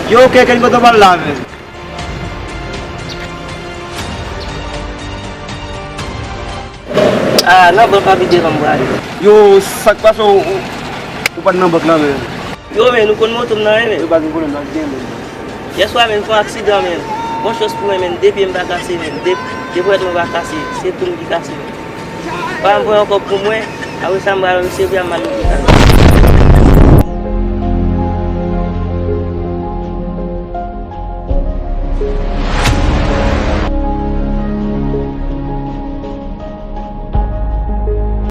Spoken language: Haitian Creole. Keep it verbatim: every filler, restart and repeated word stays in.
Yo, Kenken, kote w pral la, menm? Ah, nan bank la pi devan m prale. Yo, sa k pase w, ou, ou pa t nan bank la, menm? Yo, men, nou konn moto m nan, men. Yo, pa gen pwoblèm, n ap gen, menm. Yèswa, men, m fè yon aksidan, men. Bon chans pou mwen, men, de pye m pa kase, men. De, de pwèt mwen pa kase. Se tou m ki kase, men. Pa m pran yon kòb pou mwen. Apre sa, m pral resevwa, m al lopital.